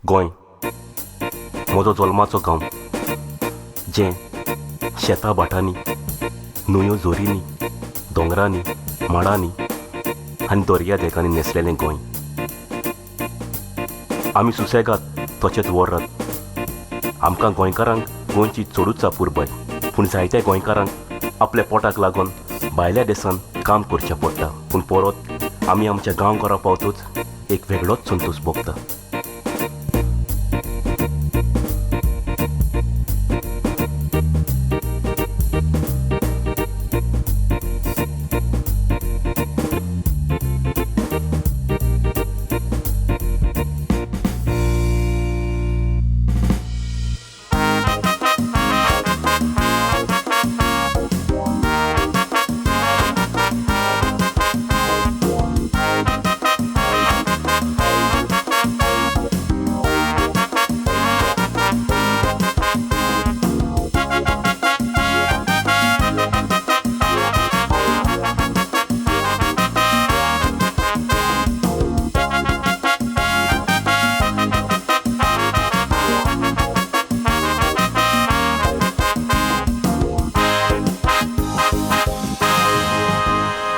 गोंय म्हजो जल्माचो गांव, जें शेतां भाटांनी, न्हंयो झोरींनी, दोंगरांनी, माडांनी आनी दर्या देगांनी न्हेसलेलें गोंय. आमी सुसेगाद तशेंच वर्रात. आमकां गोंयकारांक गोंयची चडूच अपुरबाय, पूण जायत्या गोंयकारांक आपल्या पोटाक लागून भायल्या देशांत काम करचें पडटा. पूण परत आमी आमच्या गांव घरा पावतूच एक वेगळोच संतोश भोगता.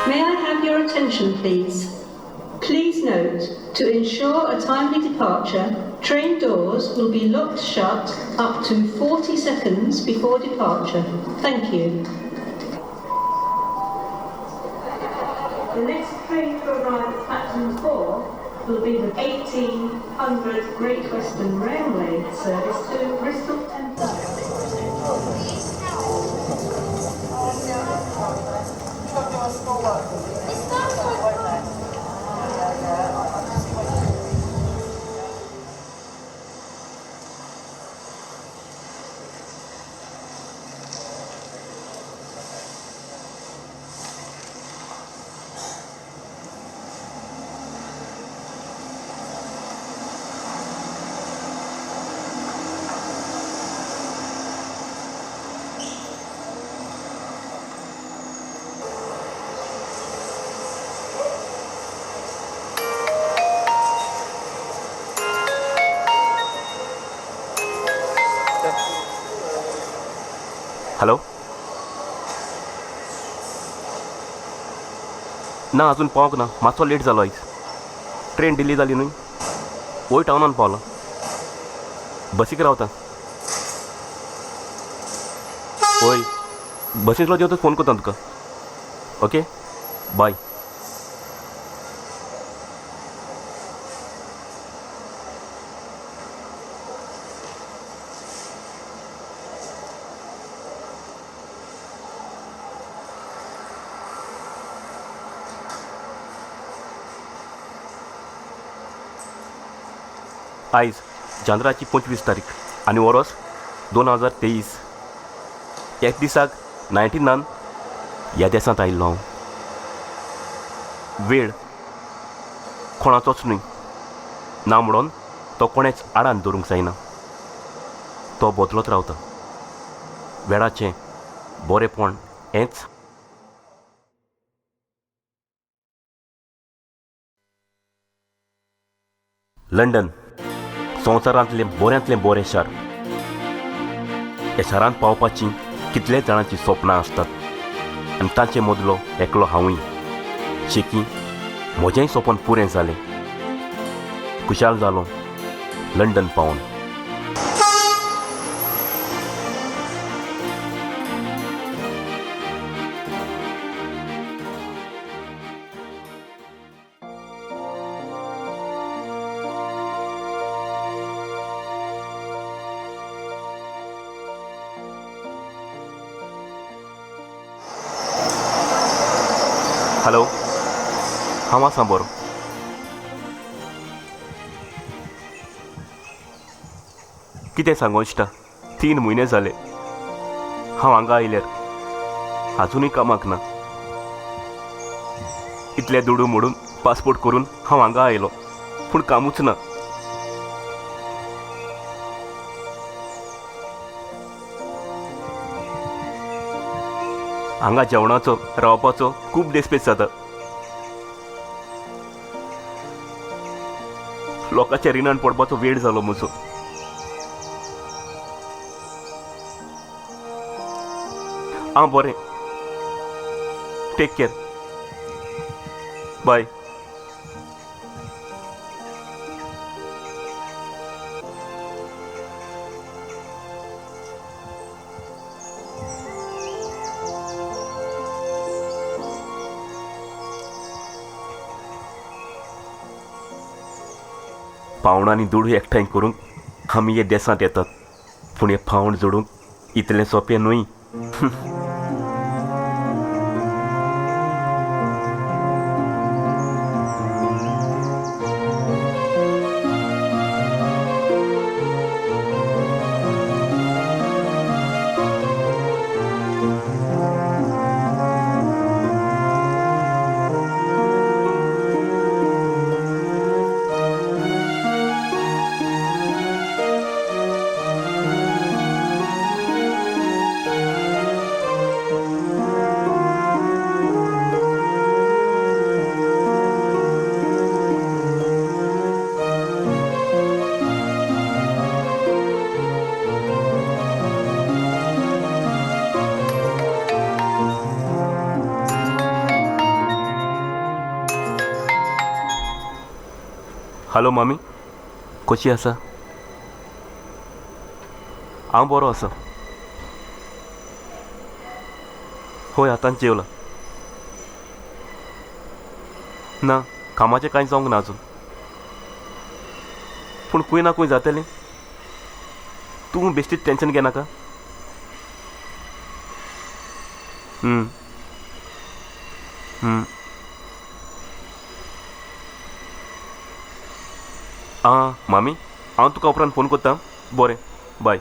May I have your attention, please? Please note, to ensure a timely departure, train doors will be locked shut up to 40 seconds before departure. Thank you. The next train to arrive at platform 4 will be the 1800 Great Western Railway service to Bristol Temple. Hello, ना अजून पावंक ना, मातसो late जालो आयज. Train delay जाली न्हय, वयर टावनान पावलो, बसीक रावता. हय, बसींतलो देंवतच फोन करता तुका. Okay, bye. आयज जानेराची 25 तारीख आनी वरोस 2023. एक दिसाक 99 ह्या देसांत आयिल्लो हांव. वेळ कोणाचोच न्हय ना म्हणून तो कोणेच आडान दवरूंक जायना, तो बदलत रावता. वेळाचें बरेंपण हेंच. लंडन संवसारांतलें बऱ्यांतलें बरें शार. ह्या शारांत पावपाची कितले जाणांची सपनां आसतात आनी तांचे मदलो एकलो हांवूय. शेकी म्हजेंय सपन पुरें जालें, खुशाल जालो लंडन पावून. हॅलो, हांव आसा बरो. कितें सांगो इश्टा, 3 म्हयने जाले हांव हांगा आयल्यार, आजुनूय कामाक ना. इतले दुडू मोडून पासपोर्ट करून हांव हांगा आयलो, पूण कामूच ना. हांगा जेवणाचो रावपाचो खूब देस्पेस जाता. लोकांच्या रिणान पडपाचो वेळ जालो म्हजो. आं बरें, टेक केअर, बाय. पावणांनी दुडू एकठांय करूंक आमी हे देसांत येतात, पूण हे पावण जोडूंक इतलें सोंपें न्हय. हॅलो मामी, कशी आसा? हांव बरो आसा. हय, आतांच जेवला. ना, कामाचें कांय जावंक ना अजून, पूण खंय ना खंय जातलें. तूं बेश्टीच टेंशन घेनाका. आं मामी, हांव तुका उपरांत फोन करता. बरें, बाय.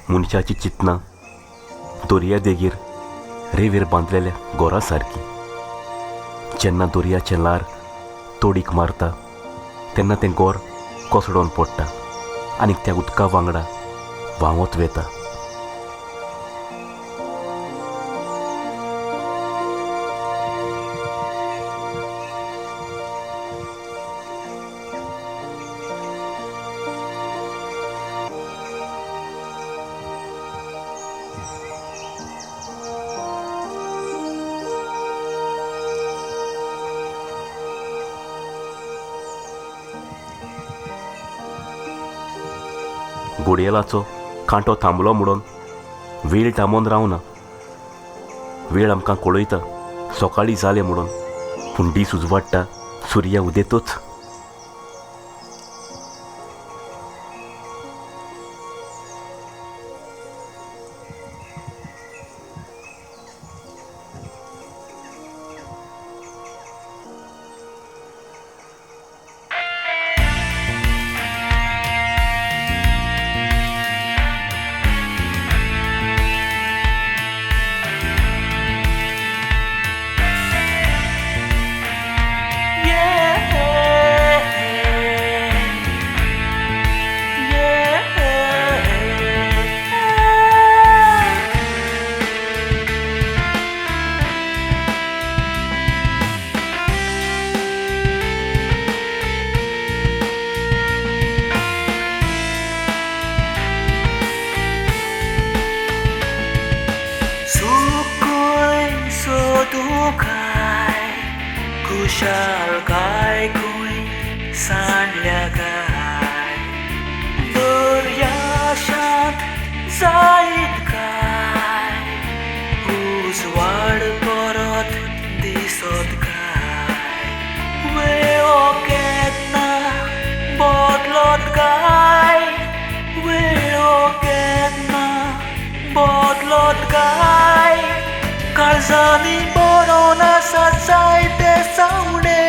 मनशाची चिंतना दर्या देगेर रेवेर बांदलेल्या घरा सारकी. जेन्ना दर्याचें ल्हार तोडीक मारता तेन्ना तें घर कोसळोन पडटा आनी त्या उदका वांगडा व्हांवत वेता. घोडयेलाचो कांटो थांबलो म्हणून वेळ थांबोवन रावना. वेळ आमकां कळयता सकाळीं जालें म्हणून, पूण दीस उजवाडटा, सुर्या उदेतच. कुशालकाय खंय सांडल्या काय दर्या शांत जायत काय उजवाड परत दिसत काय वेळो केन्ना बदलत काय वेळो केन्ना बदलत काय काळजांनी बरोवन आसा जायते सावडे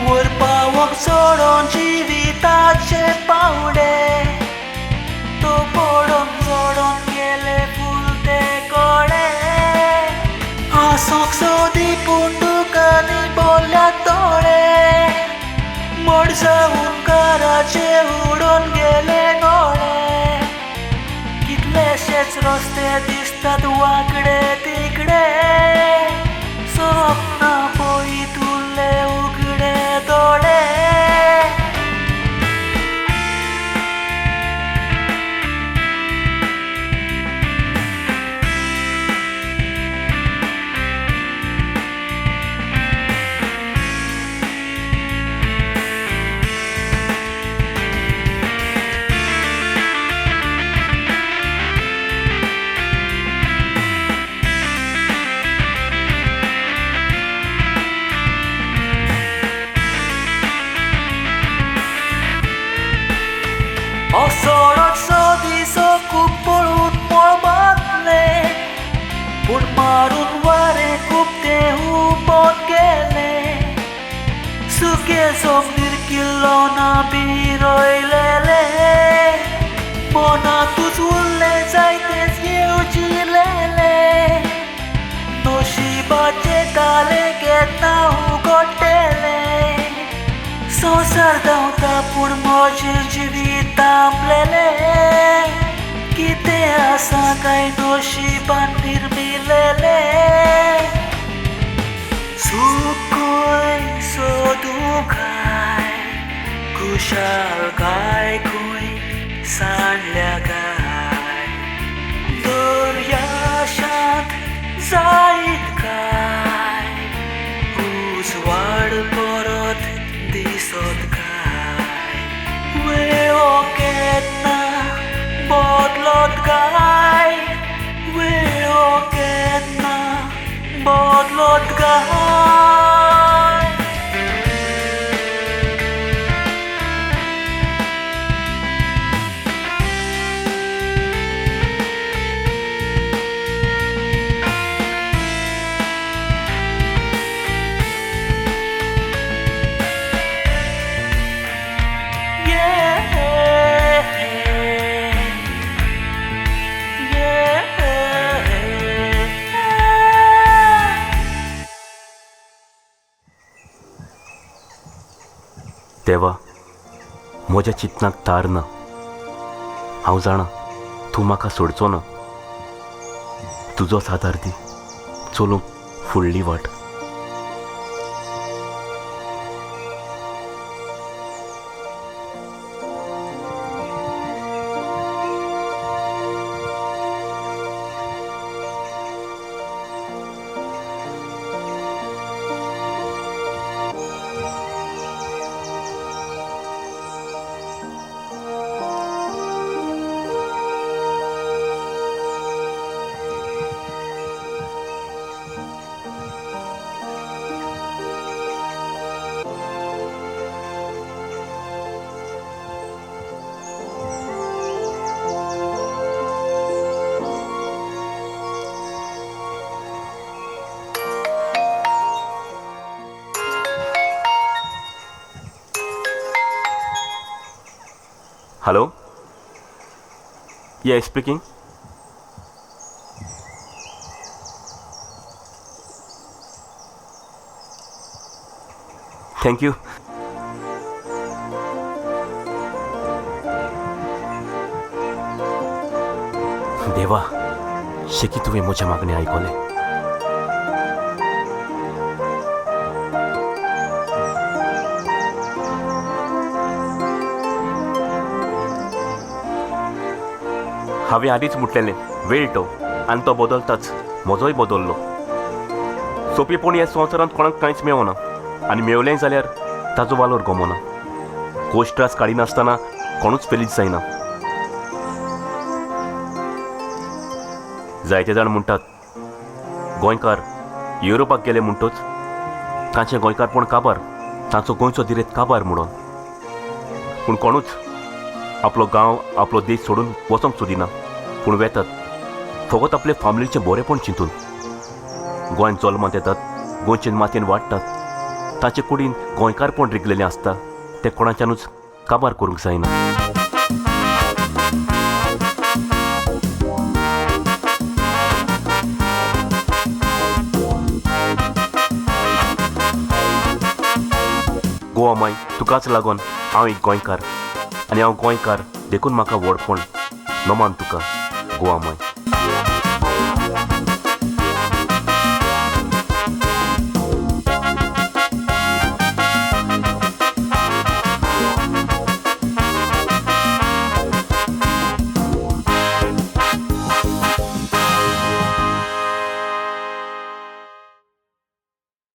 वरपावक चडोन जिविताचे पावडे तो पडोन चडोन गेले फुलते कळे हांसोंक सोदी पूण दुकांनी बोल्ल्या दोळे. व्हड जावन काराचे उडोवन गेले नोळे, कितलेशेच रस्ते दिसतात वांकडे तिकडे, सपनां पळयत उरले उगडे दोळे. असोळो दिसो खूब पळून मळबांतले, पूण मारून वारें खूब तें हुबोन गेलें, सुके जमनीर किल्लो ना बी रोयलेलें, मनांतूच उरलें जायतेंच येवजिलेलें, नशिबाचें तालें केन्ना उगडटेलें, संवसार धांवता पूण म्हजें जिवीत थांबलेलें, कितें आसा काय नशिबान निर्मिलेलें, सूख खंय सोदूं काय, खुशालकाय खंय सांडल्या काय, दर्या शांत जायत काय, उजवाड परत दिसत काय, वेळो केन्ना बदलत काय, वेळो केन्ना बदलत काय. देवा, म्हज्या चिंतनाक तार ना. हांव जाणा तूं म्हाका सोडचो ना. तुजोच आदार दी चलूंक फुडली वाट. Hello, yeah speaking. Thank you. देवा, शेकी तुवें म्हजें मागणें आयकलें. हांवें आदींच म्हटलेलें, वेळ तो आनी तो बदलताच. म्हजोय बदल्लो. सोंपेपणी ह्या संवसारांत कोणाक कांयच मेळना आनी मेवलेंय जाल्यार ताजो वालोर गमना. कोश त्रास काडिनासतना कोणूच फेलीच जायना. जायते जाण म्हणटात गोंयकार युरोपाक गेले म्हणटच तांचें गोंयकारपण काबार, तांचो गोंयचो दिरेत काबार म्हणून. पूण कोणूच आपलो गांव आपलो देश सोडून वचोंक सोदिना, पूण वेतात फकत आपले फामिलीचें बरेंपण चिंतून. गोंयांत जल्मांत येतात, गोंयचे मातयेन वाडटात, ताचे कुडीन गोंयकारपण रिगलेलें आसता, तें कोणाच्यानूच काबार करूंक जायना. गोवा माय, तुकाच लागून हांव एक गोंयकार आनी हांव गोंयकार देखून म्हाका व्हडपण. नमान तुका गोवा माय.